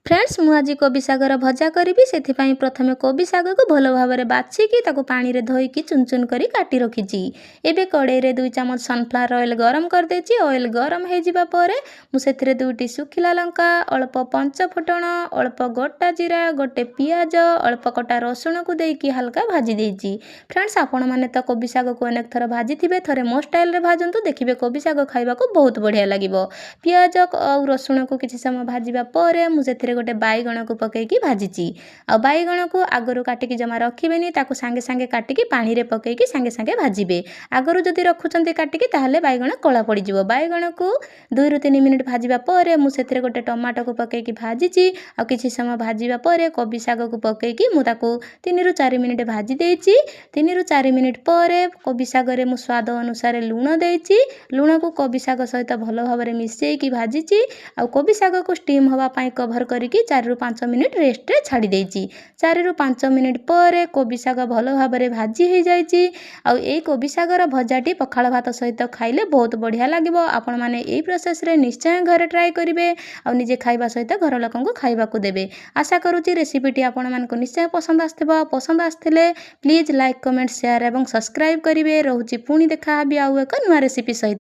Friends, ମୁଁ ଆଜି କୋବି ଶାଗର ଭଜା କରିବି। ସେଥିପାଇଁ ପ୍ରଥମେ କୋବି ଶାଗକୁ ଭଲ ଭାବରେ ବାଛିକି ତାକୁ ପାଣିରେ ଧୋଇକି ଚୁନ ଚୁନ କରି କାଟି ରଖିଛି। ଏବେ କଡ଼େଇରେ 2 ଚାମଚ ସନଫ୍ଲାୱାର ଅଏଲ୍ ଗରମ କରିଦେଇଛି। ଅଏଲ୍ ଗରମ ହେଇଯିବା ପରେ ମୁଁ ସେଥିରେ 2ଟି ଶୁଖିଲା ଲଙ୍କା, ଅଳ୍ପ ପଞ୍ଚ ଫୁଟଣ, ଅଳ୍ପ ଗୋଟା ଜିରା, ଗୋଟେ ପିଆଜ, ଅଳ୍ପ କଟା ରସୁଣକୁ ଦେଇକି ହାଲକା ଭାଜି ଦେଇଛି। ଫ୍ରେଣ୍ଡସ୍, ଆପଣମାନେ ତ କୋବି ଶାଗକୁ ଅନେକ ଥର ଭାଜିଥିବେ। ଥରେ ମୋ ଷ୍ଟାଇଲରେ ଭାଜନ୍ତୁ, ଦେଖିବେ କୋବି ଶାଗ ଖାଇବାକୁ ବହୁତ ବଢ଼ିଆ ଲାଗିବ। ପିଆଜ ଆଉ ରସୁଣକୁ କିଛି ସମୟ ଭାଜିବା ପରେ ମୁଁ ସେଥିରେ ଗୋଟେ ବାଇଗଣକୁ ପକାଇକି ଭାଜିଛି। ଆଉ ବାଇଗଣକୁ ଆଗରୁ କାଟିକି ଜମା ରଖିବେନି, ତାକୁ ସାଙ୍ଗେ ସାଙ୍ଗେ କାଟିକି ପାଣିରେ ପକାଇକି ସାଙ୍ଗେ ସାଙ୍ଗେ ଭାଜିବେ। ଆଗରୁ ଯଦି ରଖୁଛନ୍ତି କାଟିକି, ତାହେଲେ ବାଇଗଣ କଳା ପଡ଼ିଯିବ। ବାଇଗଣକୁ 2ରୁ 3 ମିନିଟ୍ ଭାଜିବା ପରେ ମୁଁ ସେଥିରେ ଗୋଟେ ଟମାଟୋକୁ ପକାଇକି ଭାଜିଛି। ଆଉ କିଛି ସମୟ ଭାଜିବା ପରେ କୋବି ଶାଗକୁ ପକାଇକି ମୁଁ ତାକୁ 3ରୁ 4 ମିନିଟ୍ ଭାଜି ଦେଇଛି। 3ରୁ 4 ମିନିଟ୍ ପରେ କୋବି ଶାଗରେ ମୁଁ ସ୍ୱାଦ ଅନୁସାରେ ଲୁଣ ଦେଇଛି। ଲୁଣକୁ କୋବି ଶାଗ ସହିତ ଭଲ ଭାବରେ ମିଶାଇକି ଭାଜିଛି। ଆଉ କୋବି ଶାଗକୁ ଷ୍ଟିମ୍ ହେବା ପାଇଁ କଭର୍ କରିକି 4ରୁ 5 ମିନିଟ୍ ରେଷ୍ଟରେ ଛାଡ଼ି ଦେଇଛି। 4ରୁ 5 ମିନିଟ୍ ପରେ କୋବି ଶାଗ ଭଲ ଭାବରେ ଭାଜି ହେଇଯାଇଛି। ଆଉ ଏଇ କୋବି ଶାଗର ଭଜାଟି ପଖାଳ ଭାତ ସହିତ ଖାଇଲେ ବହୁତ ବଢ଼ିଆ ଲାଗିବ। ଆପଣମାନେ ଏଇ ପ୍ରୋସେସ୍ରେ ନିଶ୍ଚୟ ଘରେ ଟ୍ରାଏ କରିବେ ଆଉ ନିଜେ ଖାଇବା ସହିତ ଘର ଲୋକଙ୍କୁ ଖାଇବାକୁ ଦେବେ। ଆଶା କରୁଛି ରେସିପିଟି ଆପଣମାନଙ୍କୁ ନିଶ୍ଚୟ ପସନ୍ଦ ଆସିଥିବ। ପସନ୍ଦ ଆସିଥିଲେ ପ୍ଲିଜ୍ ଲାଇକ୍, କମେଣ୍ଟ, ସେୟାର ଏବଂ ସବସ୍କ୍ରାଇବ୍ କରିବେ। ରହୁଛି, ପୁଣି ଦେଖା ହେବି ଆଉ ଏକ ନୂଆ ରେସିପି ସହିତ।